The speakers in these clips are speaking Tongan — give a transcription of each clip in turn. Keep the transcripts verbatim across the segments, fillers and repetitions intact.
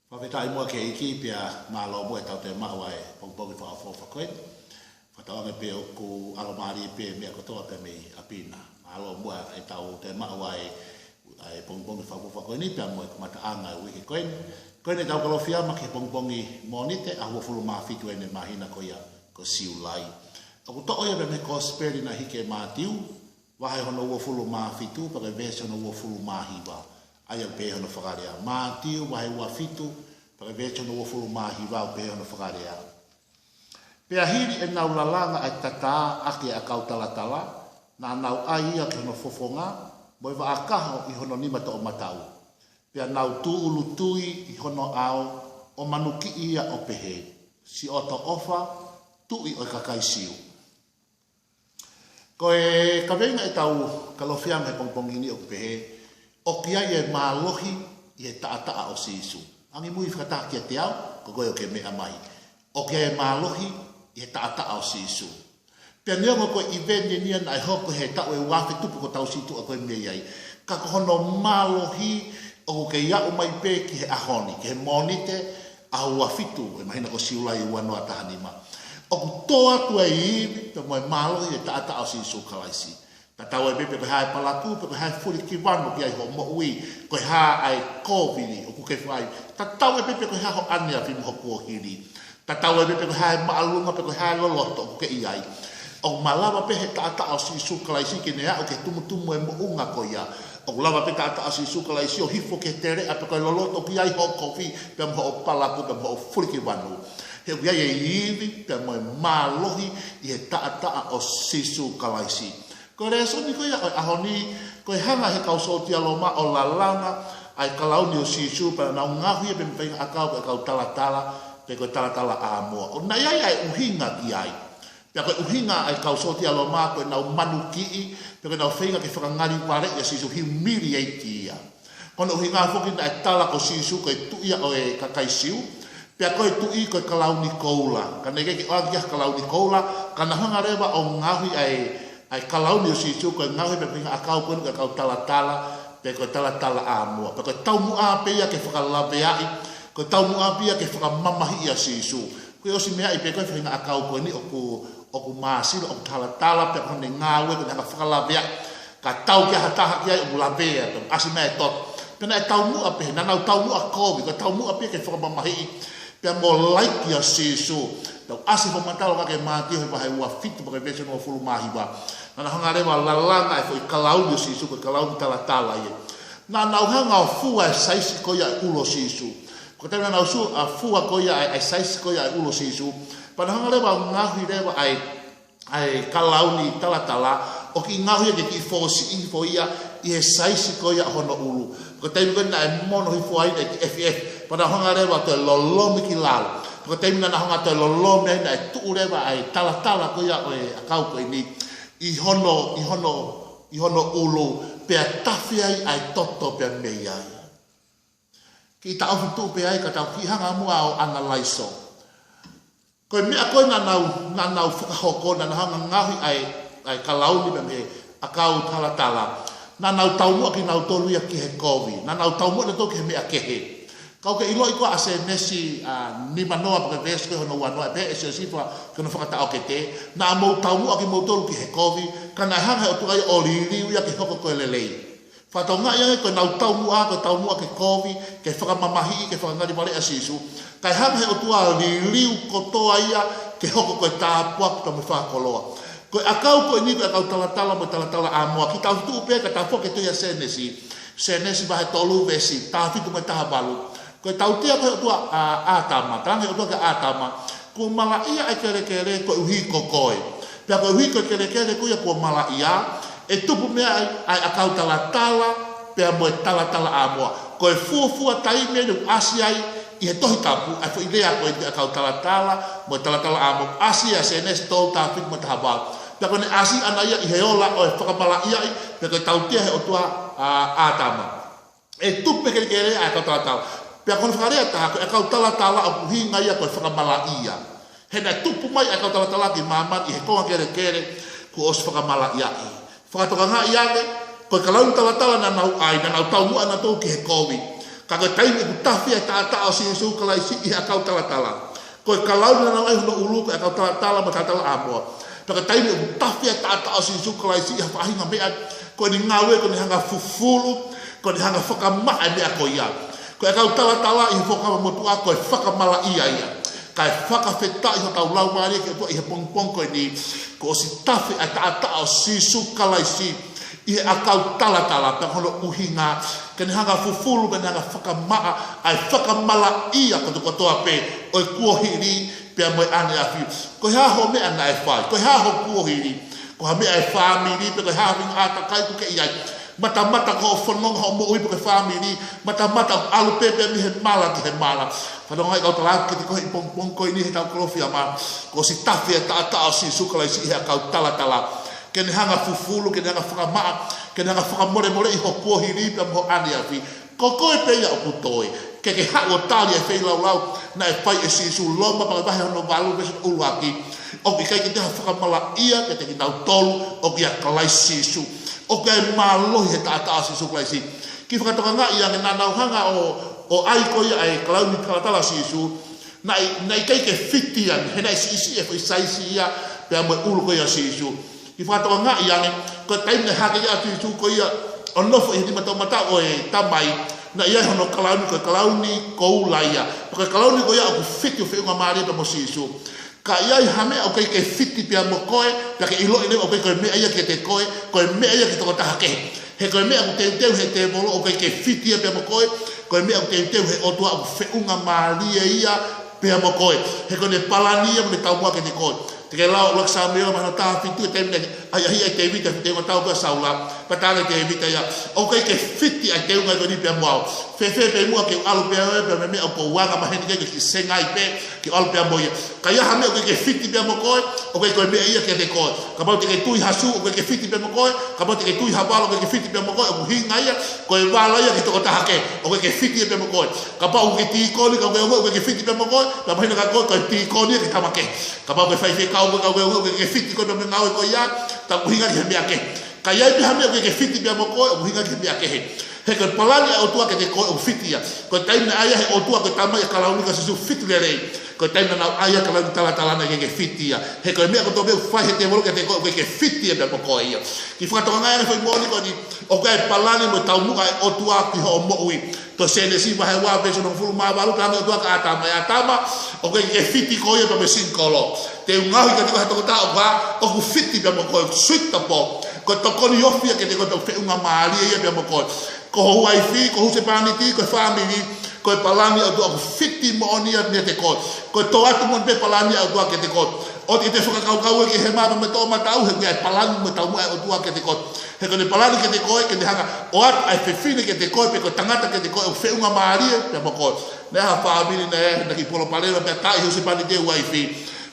Fakafetaʻi muʻa ki he ʻEiki pea mālō muʻa ʻetau toe maʻu ʻa e pongipongi fakaʻofoʻofa ko eni. Fakatauange pē ʻoku ʻalomālie pē meʻa kotoa pē mei ʻapi na. Mālō muʻa ʻetau toe maʻu ʻa e, ʻa e pongipongi fakaʻofoʻofa ko eni pea mo e kamataʻanga ʻo e uike ko eni. Ko eni ʻetau Kalofiama ki he pongipongi Mōnite, ʻaho uofulu mā fitu ʻeni ʻo e māhina ko ia ko Siulai. ʻOku toʻo ia pē mei he Kosipeli naʻe hiki ʻe Mātiu, vahe hono uofulu mā fitu, pea ko e veesi hono uofulu mā hiva. ʻA ia ʻoku pehē hono fakalea. Mātiu vahe ua fitu, pea ko e veesi hono uofulu mā hiva, ʻoku pehē hono fakalea. Pea hili ʻenau lalanga ʻa e tatā ʻaki ʻa e ʻakau talatala, naʻa nau ʻai ia ki hono fofonga, mo e vaʻa kaho ʻi hono nima toʻomataʻu. Pea nau tūʻulutui ʻi hono ʻao, ʻo manukiʻi ia ʻo pehē, Siʻoto ʻofa, Tuʻi ʻo e kakai Siu. Ko e kaveinga ʻetau Kalofiama he pongipongi ni ʻoku pehē, ʻoku ʻi ai e mālohi ʻi he taʻataʻa ʻo Sīsū. Angimui fakataha kiate au, ko koe ʻoku ke meʻa mai. ʻOku ʻi ai e mālohi ʻi he taʻataʻa ʻo Sīsū. Pea neongo ko e ʻiveni eni ia naʻe hoko he taʻu ʻe ua afe tupu ko e tau situʻa ko ē mei ai. Ka ko hono mālohi ʻoku kei aʻu mai pē ki he ʻaho ni, ki he Mōnite, ʻaho ua fitu, ʻo e māhina ko Siulai ua noa taha nima. ʻOku tō atu e ivi pea mo e mālohi ʻi he taʻataʻa ʻo Sīsū Kalaisi. Tatau ai pē pe ko e hā e palakū, pe ko e hā e fulikivanu ki ai hoʻo moʻui, ko e hā ʻa e kovi ʻoku ke fai. Tatau ai pē pe ko e hā hoʻo ʻaneafi mo ho kuohili. Tatau ai pē pe ko e hā e māʻolunga, pe ko e hā e loloto ʻoku ke ʻi ai. ʻOku malava pē he taʻataʻa ʻo Sīsū Kalaisi ke ne aʻu ki he tumutumu e moʻunga ko ia. ʻOku lava pē taʻataʻa ʻo Sīsū Kalaisi ʻo hifo ki he teleʻa pe ko e loloto ʻoku ʻi ai hoʻo kovi, pea mo hoʻo palakū, pea mo hoʻo fulikivanu. He ʻoku ʻi ai e ivi, pea mo e mālohi ʻi he taʻataʻa ʻo Sīsū Kalaisi. Ko e lēsoni ko ia ʻo e ʻaho ni, ko e hanga he kau sōtia Loma ʻo lalanga ʻa e kalauni ʻo Sīsū pea nau ngaohi ia pē mei he faʻahinga ʻakau ko e ʻakau talatala, pe ko e talatalaʻāmoa. ʻOku ʻi ai ʻa e ʻuhinga ki ai. Pea ko e ʻuhinga ʻa e kau sōtia Loma ko ʻenau manukiʻi, pe ko ʻenau feinga ke fakangalivaleʻi ʻa Sīsū, humiliate ia. Ko hono ʻuhinga foki naʻe tala ko Sīsū ko e tuʻi ia ʻo e kakai Siu, pea ko e tuʻi ko e kalauni koula. Ka naʻe ʻikai ke ʻoange ki ai ha kalauni koula, ka naʻa nau hanga leva ʻo ngaohi ʻa e, ʻa e kalauni ʻo Sīsū ko e ngaohi pē mei he faʻahinga ʻakau ko eni ko e ʻakau talatala, pe ko e talatalaʻāmoa. Pea ko e taumuʻa pē ia ke fakalaveaʻi, ko e taumuʻa pē ia ke fakamamahiʻi ʻa Sīsū. Ko e ʻosi meaʻi pē ko e faʻahinga ʻakau ko eni ʻoku, ʻoku māsila, ʻoku talatala, pea ko ʻene ngāue ko ʻene hanga fakalaveaʻi. Ka tau ki ai ha taha ki ai ʻoku lavea, pea ʻasi mai e toto. Pea naʻe taumuʻa pē, naʻa nau taumuʻa kovi, ko e taumuʻa pē ke fakamamahiʻi, pea mo laiki ʻa Sīsū. Tau ʻasi fakamatala ki ai ki he Mātiu he vahe ua fitu pea ko e veesi uofulu mā hiva. Naʻa nau hanga leva ʻo lalanga e foʻi kalauni ʻo Sīsū, ko e kalauni talatala ia. Naʻa nau hanga ʻo fua e saisi ko ia e ʻulu ʻo Sīsū. Ko e taimi naʻa nau su-, ʻa, fua ko ia e, e saisi ko ia e ʻulu ʻo Sīsū, pea nau hanga leva ʻo ngaohi leva ʻa e, ʻa e kalauni talatala, ʻo kiʻi ngaohi ia ke kiʻi fōsiʻi hifo ia ʻi he saisi ko ia hono ʻulu. Ko e taimi ko ē naʻe mono hifo ai naʻe kiʻi efiʻefi, pea nau hanga leva ʻo toe lolomi ki lalo. Ko e taimi naʻa nau hanga ʻo toe lolomi ai naʻe tuʻu leva ʻa e talatala ko ia ʻo e ʻakau ko eni ʻi hono, ʻi hono, ʻi hono ʻulu, pea tafe ai ʻa e toto pea mei ai. Kiʻi taʻofi tuʻu pē ai ka tau kiʻi hanga muʻa ʻo analaiso. Ko e meʻa ko ē naʻa nau, naʻa nau fakahoko, naʻa nau hanga ngaohi ʻa e, ʻa e kalauni pea mei he ʻakau talatala. Naʻa nau taumuʻa kinautolu ia ki he kovi. Naʻa nau taumuʻa nautolu ki he meʻa kehe. Ka ʻoku ke ʻiloʻi koā ʻa Sēnesi, ʻa, nima noa pea ko e veesi ko ē hono ua noa, pea ʻe Siosifa ki hono fakataʻokete. Naʻa mou taumuʻa kimoutolu ki he kovi, ka naʻe hanga he ʻOtua ia ʻo liliu ia ke hoko ko e lelei. Fakatokangaʻi ange ko ʻenau taumuʻa, ko e taumuʻa ke kovi, ke fakamamahiʻi, ke fakangalivaleʻi ʻa Sīsū. Kae hanga he ʻOtua ʻo liliu kotoa ia ke hoko ko e tāpuaki pea mo e fakakoloa. Ko e ʻakau ko eni ko e ʻakau talatala mo e talatalaʻāmoa. Kiʻi taʻofi tuʻu pē ka tau foki ki he tohi ʻa Sēnesi. Sēnesi vahe tolu veesi taha fitu mo e taha valu. Ko e tautea ko ē he ʻOtua ʻa ʻĀtama, talaange he ʻOtua kia ʻĀtama, kuo malaʻia ʻa e kelekele koeʻuhi ko koe. Pea koeʻuhi ko e kelekele ko ia kuo malaʻia, ʻe tupu mei ai ʻa e ʻakau talatala pea mo e talatalaʻāmoa. Ko e fuofua taimi eni ʻoku ʻasi ai ʻi he Tohi Tapu ʻa e foʻi lea ko e ʻakau talatala mo e talatalaʻāmoa, ʻasi ʻia Sēnesi tolu taha fitu mo e taha valu. Pea ko ʻene ʻasi ʻana ia ʻi he ola ʻo e fakamalaʻiaʻi, pea ko e tautea he ʻOtua ʻa ʻĀtama. ʻE tupu e kelekele ʻa e ʻakau talatala. Pea ko hono fakalea ʻe taha, ko e ʻakau talatala ʻoku ʻuhinga ia ko e fakamalaʻia. He naʻe tupu mai ʻa e ʻakau talatala ki māmani ʻi he konga kelekele kuo ʻosi fakamalaʻiaʻi. Fakatokangaʻi ange, ko e kalauni talatala naʻa nau ʻai, naʻa nau taumuʻa nautolu ki he kovi. Ka ko e taimi ʻoku tafe ai e taʻataʻa ʻo Sīsū Kalaisi ʻi he ʻakau talatala. Ko e kalauni naʻa nau ʻai hono ʻulu ko e ʻakau talatala mo e talatalaʻāmoa. Pea ko e taimi ʻoku tafe ai e taʻataʻa ʻo Sīsū Kalaisi ʻi ha faʻahinga meʻa, ko ʻene ngāue ko ʻene hanga fufulu, ko ʻene hanga fakamaʻa e meʻa ko ia. Ko e ʻakau talatala ʻi he Fuakava Motuʻa ko e fakamalaʻia ia. Kae fakafetaʻi hotau laumālie ki he ʻOtua ʻi he pongipongi ko eni, kuo ʻosi tafe ʻa e taʻataʻa ʻo Sīsū Kalaisi ʻi he ʻakau talatala, pea ko hono ʻuhinga ke ne hanga fufulu, ke ne hanga fakamaʻa ʻa e fakamalaʻia kotokotoa pē ʻo e kuohili pea mo e ʻaneafi. Ko e hā hoʻo meʻa naʻe fai? Ko e hā hoʻo kuohili? Ko ha meʻa ʻa e fāmili pe ko e hā ha faʻahinga ʻātakai ʻoku ke ʻi ai? Matamata ko hoʻo fononga, hoʻo moʻui pe ko e fāmili, matamata ʻoku ʻalu pē pea mei he mala ki he mala. Fanongo ai kau tala atu kiate koe ʻi he pongipongi ko eni heʻetau Kalofiama, kuo ʻosi tafe ʻa e taʻataʻa ʻo Sīsū Kalaisi ʻi he ʻakau talatala ke ne hanga fufulu, ke ne hanga fakamaʻa, ke ne hanga fakamolemoleʻi hoʻo kuohili pea mo hoʻo ʻaneafi. Ko koe pē ia ʻoku toe. Ke ke haʻu ʻo tali e feilaulau naʻe fai ʻe Sīsū, Loma pea ko e vahe hono valu veesi ʻuluaki. ʻOku ʻikai ke toe ha fakamalaʻia kiate kitautolu ʻoku ʻia Kalaisi Sīsū. ʻOku ʻi ai e mālohi he taʻataʻa ʻo Sīsū Kalaisi. Kiʻi fakatokangaʻi ange, naʻa nau hanga ʻo, ʻo ʻai ko ia ʻa e kalauni talatala ʻo Sīsū, naʻe, naʻe ʻikai ke fiti ange, he naʻe siʻisiʻi e foʻi saisi ia pea mo e ʻulu ko ia ʻo Sīsū. Kiʻi fakatokangaʻi ange, ko e taimi naʻe hake ai ʻa Sīsū ko ia ʻo nofo ʻi he nima toʻomataʻu ʻo e Tamai, naʻe ʻi ai hono kalauni, ko e kalauni koula ia. Pea ko e kalauni ko ia ʻoku fiti ʻo feʻunga mālie pea mo Sīsū. Ka ʻi ai ha meʻa ʻoku ʻikai ke fiti pea mo koe, pea ke ʻiloʻi leva ʻoku ʻikai ko e meʻa ia kiate koe, ko e meʻa ia ki he tokotaha kehe. He ko e meʻa ʻoku teuteu he tēvolo ʻoku ʻikai ke fiti ia pea mo koe, ko e meʻa ʻoku teuteu he ʻOtua ʻoku feʻunga mālie ia pea mo koe. He ko ʻene palani ia mo ʻene taumuʻa kiate koe. Te ke lau ʻuluaki Sāmiuela vahe hono taha fitu, e taimi naʻe ʻahiʻahiʻi ai ʻe Tēvita he teunga tau pē ʻa Saula. Pea talaange ʻe Tēvita ia, ʻoku ʻikai ke fiti ʻa e teunga ko eni pea mo au. Fēfē pē muʻa ke u ʻalu pea mo ia, pea mo e meʻa ʻoku ou angamaheni ki ai, ke senga ai pē ke u ʻalu pea mo ia. Ka ʻi ai ha meʻa ʻoku ʻikai ke fiti pea mo koe, ʻoku ʻikai ko e meʻa ia kiate koe. Kapau te ke tui ha sū ʻoku ʻikai ke fiti pea mo koe, kapau te ke tui ha vala ʻoku ʻikai ke fiti pea mo koe, ʻoku ʻuhinga ia ko e vala ia ki he tokotaha kehe, ʻoku ʻikai ke fiti ia pea mo koe. Kapau ʻoku ke tīkoni, ka ʻoku ʻikai, ʻoku ʻikai ke fiti pea mo koe, pea mahino kia koe ko e tīkoni ia ki he tama kehe. Kapau ko e faifekau, ka ʻoku ʻikai, ʻoku ʻikai ke fiti koe pea mo e ngāue ko ia, ʻoku ʻuhinga ki he meʻa kehe. Ka ʻi ai pē ha meʻa ʻoku ʻikai ke fiti pea mo koe, ʻoku ʻuhinga ki he meʻa kehe. He ko e palani ʻa e ʻOtua kiate koe ʻoku fiti ia. Ko e taimi naʻe ʻai ai ʻe he ʻOtua ko e Tamai ʻa e kalauni kia Sīsū fiti lelei. Ko e taimi naʻa nau ʻai ʻa e kalauni talatala naʻe ʻikai ke fiti ia. He ko e meʻa kotoa pē ʻoku fai he tēvolo kiate koe ʻoku ʻikai ke fiti ia pea mo koe ia. Kiʻi fakatokangaʻi ange e foʻi moʻoni ko eni, ʻoku ʻi ai e palani mo e taumuʻa ʻa e ʻOtua ki hoʻo moʻui. Ko Sēnesi vahe ua veesi hongofulu mā valu, talaange ʻe he ʻOtua kia ʻĀtama, ʻE ʻĀtama, ʻoku ʻikai ke fiti koe ia pea mo e singikolo. Te u ngaohi kiate koe ha tokotaha ʻoku, ʻoku fiti pea mo koe, suitable. Ko e tokoni ofi ia kiate koe pea ʻoku feʻunga mālie ia pea mo koe. Ko ho uaifi, ko ho husepāniti, ko e fāmili, ko e palani ʻa e ʻOtua ʻoku fiti moʻoni ia meiate koe. Ko e tō atu moʻoni pē palani ʻa e ʻOtua kiate koe. ʻOua te ke fakakaukau ki he hema pea mo e toʻomataʻu, he ʻoku ʻi ai e palani mo e taumuʻa ʻa e ʻOtua kiate koe. He ko ʻene palani kiate koe, ke ne hanga ʻo ʻoatu ʻa e fefine kiate koe, pe ko e tangata kiate koe, ʻoku feʻunga mālie pea mo koe. Naʻe ʻi ai ha fāmili naʻe, naʻe kiʻi palopalema pea taaʻi ʻe he husepāniti e uaifi.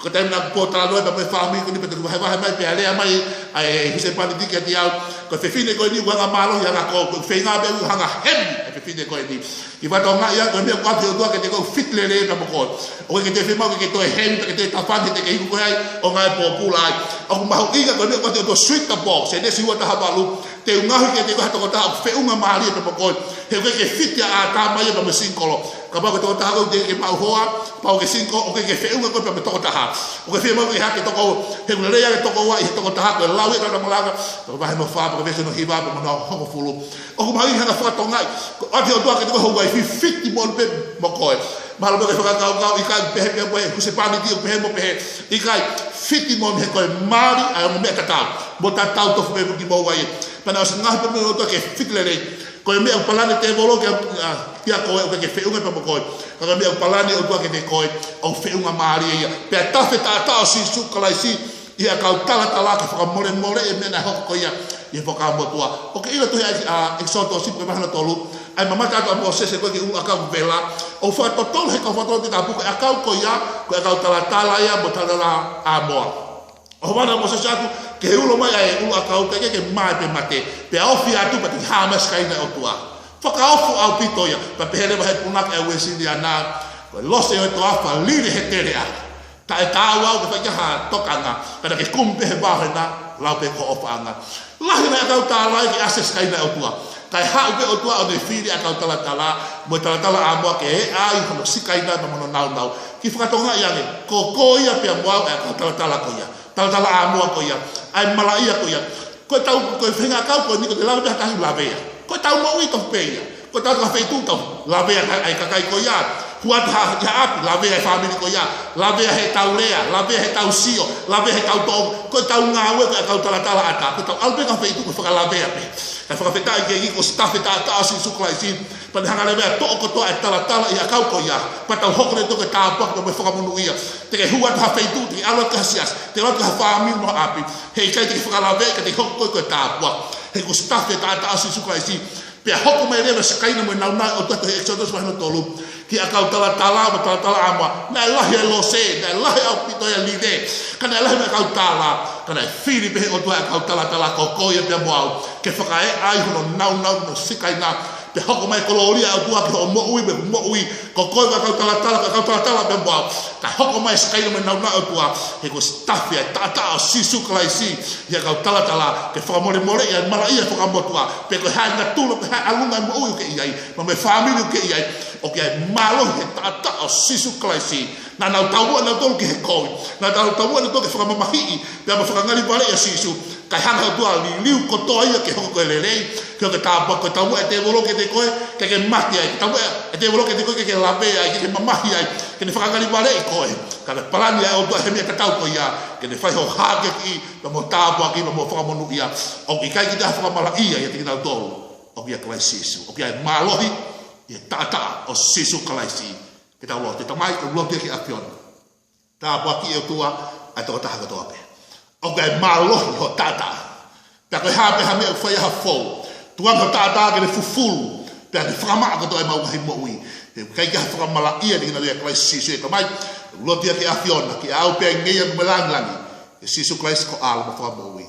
Ko e taimi naʻa ku pōtalanoa pea mo e fāmili ko eni pea toki vahevahe mai pea lea mai ʻa e husepāniti kiate au, ko e fefine ko eni ʻoku anga mālohi, anga kovi, ko e feinga pē ʻoku hanga hemi e fefine ko eni. Kiʻi fakatokangaʻi ange, ko e meʻa ʻoku ʻoatu ʻe he ʻOtua kiate koe ʻoku fiti lelei pea mo koe. ʻOku ʻikai ke toe fiemaʻu ke ke toe hemi pe ke toe tafani he te ke iku koe ai ʻo ngāue pōpula ai. ʻOku mahuʻinga ko e meʻa ʻoku ʻoatu ʻe he ʻOtua, suitable, Sēnesi ua taha valu. Te u ngaohi kiate koe ha tokotaha ʻoku feʻunga mālie pea mo koe. He ʻoku ʻikai ke fiti ʻa ʻĀtama ia pea mo e singikolo. Kapau ko e tokotaha koe ʻoku teʻeki ke maʻu hoa, kapau ʻoku ke singikolo, ʻoku ʻikai ke feʻunga koe pea mo e tokotaha. ʻOku ʻikai fiemaʻu ke hake toko ua. He ʻoku lelei ange toko ua ʻi he tokotaha, ko e lau ia ʻa e Lakanga Malangaʻi vahe hono fā, pea ko e veesi hono hiva pea mo hono hongofulu. ʻOku mahuʻinga ke fakatokangaʻi, ko e ʻoatu ʻe he ʻOtua kiate koe ho uaifi, fiti moʻoni pē mo koe. Mahalo pē ke fakakaukau, ʻikai, pehē pē mo e husepāniti ʻoku pehē mo pehē. ʻIkai, fiti moʻoni he ko e mali ʻa e ongo meʻa tatau. Mo tatau tofu pē mo kimoua ia. Pea naʻe ʻosi ngaohi pē mo e ʻOtua ke fiti lelei. Ko e meʻa ʻoku palani e tēvolo kia, ʻa, kia koe ʻoku ʻikai ke feʻunga pea mo koe. Ka ko e meʻa ʻoku palani e ʻOtua kiate koe ʻoku feʻunga mālie ia. Pea tafe e taʻataʻa ʻo Sīsū Kalaisi ʻi he ʻakau talatala ke fakamolemoleʻi e meʻa naʻe hoko ko ia ʻi he Fuakava Motuʻa. ʻOku ke ʻilo e tohi ʻa, ʻa ʻEkisoto siʻi ko e vahe hono tolu, ʻa e mamata atu ʻa Mōsese ko ē ki he ʻuluʻakau vela. ʻOku fakatotolo ʻe he kau fakatotolo Tohi Tapu ko e ʻakau ko ia, ko e ʻakau talatala ia mo e talatalaʻāmoa. ʻOhovana ʻa Mōsese atu ki he ulo mai ʻa e ʻuluʻakau, kae ʻikai ke mae pe mate, pea ofi atu pea toki hā mai e Sikaina ʻo e ʻOtua. Fakaofo ʻaupito ia, pea pehē leva ʻe he punake ʻa e Uēsiliana, ko e lose ʻo e toafa lile he teleʻa. Taʻe taau au ke fai ki ai ha tokanga, ka naʻa ke kumi pē he vao hena, lau pē ko ho ʻofaʻanga. Lahi e ngaahi ʻakau tālai ke ʻasi ai e Sikaina ʻo e ʻOtua. Kae haʻu pē ʻOtua ʻo ne fili ʻa e kau talatala, mo e talatala ʻa moa ke ʻai hono sikaina mo hono naunau. Ke fakatokangaʻi ange, ko koe ia pea mo au ʻa e kau talatala ko ia. Talatala ʻa moa ko ia. ʻA e malaʻia ko ia. Ko e tau, ko e feinga ʻakau ko eni ko e te lave pē ha taha ʻo lavea. Ko e tau moʻui tau pē ia. Ko e tau ka feitu tau lavea ʻa e kakai ko ia. Hū atu ha, ha ʻapi, lavea e fāmili ko ia. Lavea he tau lea, lavea he tau sio, lavea he tau toʻo. Ko e tau ngāue ko e kau talatala ʻatā. Ko e tau ʻalu pē ka feitu ko e fakalavea pē. Kae fakafetaʻi ki he ʻEiki ko e sitafe taʻataʻa ʻo Sīsū Kalaisi. Pea ne hanga leva ʻo toʻo kotoa e talatala ʻi he ʻakau ko ia. Pea tau hoko leva ʻo tāpuaki mo e fakamonūʻia. Te ke hū atu ha feitu, te ke ʻalu atu ha siasi, te ke ʻalu atu ha fāmili mo ha ʻapi. He ʻikai te ke fakalaveaʻi ka te ke hoko koe ko e tāpuaki. He ko e sitafe taʻataʻa ʻo Sīsū Kalaisi. Pea hoko mai leva e sikaina mo e naunau ʻo e ʻOtua he ʻEkisoto vahe hono tolu. Ki he kau talatala mo e talatala ʻa moa. Naʻe lahi e lose, naʻe lahi ʻaupito e lile. Ka naʻe lahi mo e kau tala. Ka naʻe fili pē ʻe he ʻOtua e kau talatala ko koe ia pea mo au. Ke fakaʻeʻa ai hono naunau mo hono sikaina. Pea hoko mai e kolōlia ʻo e ʻOtua ki hoʻo moʻui mo ʻeku moʻui. Ko koe ko e kau talatala, ko e kau talatala pea mo au. Kae hoko mai e sikaina mo e naunau ʻo e ʻOtua. He ko e sitafe taʻataʻa ʻo Sīsū Kalaisi. ʻI he kau talatala, ke fakamolemoleʻi ʻa e malaʻia fakamotuʻa. Pe ko e hā e natula, pe ko e hā e ʻalunga e moʻui ʻoku ke ʻi ai. Mo e fāmili ʻoku ke ʻi ai. ʻOku ʻi ai e mālohi he taʻataʻa ʻo Sīsū Kalaisi. Naʻa nau taumuʻa nautolu ki he kovi. Naʻa nau taumuʻa nautolu ke fakamamahiʻi. Pea mo fakangalivaleʻi ʻa Sīsū. Kae hanga ʻe he ʻOtua ʻo liliu kotoa ia ke hoko ko e lelei. Ke hoko ko e tāpuaki, ko e taumuʻa e tēvolo kiate koe, ke ke mate ai. Taumuʻa e tēvolo kiate koe, ke ke lavea ai, ke ke mamahi ai. Ke ne fakangalivaleʻi koe. Ka ko e palani ʻa e ʻOtua he meʻa tatau ko ia. Ke ne fai hoʻo hākeakiʻi, pea mo e tāpuaki, pea mo e fakamonūʻia. ʻOku ʻikai ke ʻi ai ha fakamalaʻia ʻiate kinautolu ʻoku ʻia Kalaisi Sīsū. ʻOku ʻi ai e mālohi ʻi he taʻataʻa ʻo Sīsū Kalaisi. Ke tau lotu. Tamai, ʻoku ou lotu ki he ʻAfiona. Tāpuakiʻi ʻe ʻOtua ʻa e tokotaha kotoa pē. ʻOku ʻi ai e mālohi hoʻo taʻataʻa. Pea ko e hā pē ha meʻa ʻoku fai ai ha fou. Tuku ange hoʻo taʻataʻa ke ne fufulu. Pea ke fakamaʻa kotoa ʻemau ngaahi moʻui. He ʻoku ʻikai ke ʻi ai ha fakamalaʻia ʻiate kinautolu ʻia Kalaisi Sīsū. Tamai, ʻoku ou lotu ki he ʻAfiona. Ke ʻaʻau pē ngeia mo e lāngilangi. ʻIa Sīsū Kalaisi ko e ʻAlo mo e Fakamoʻui.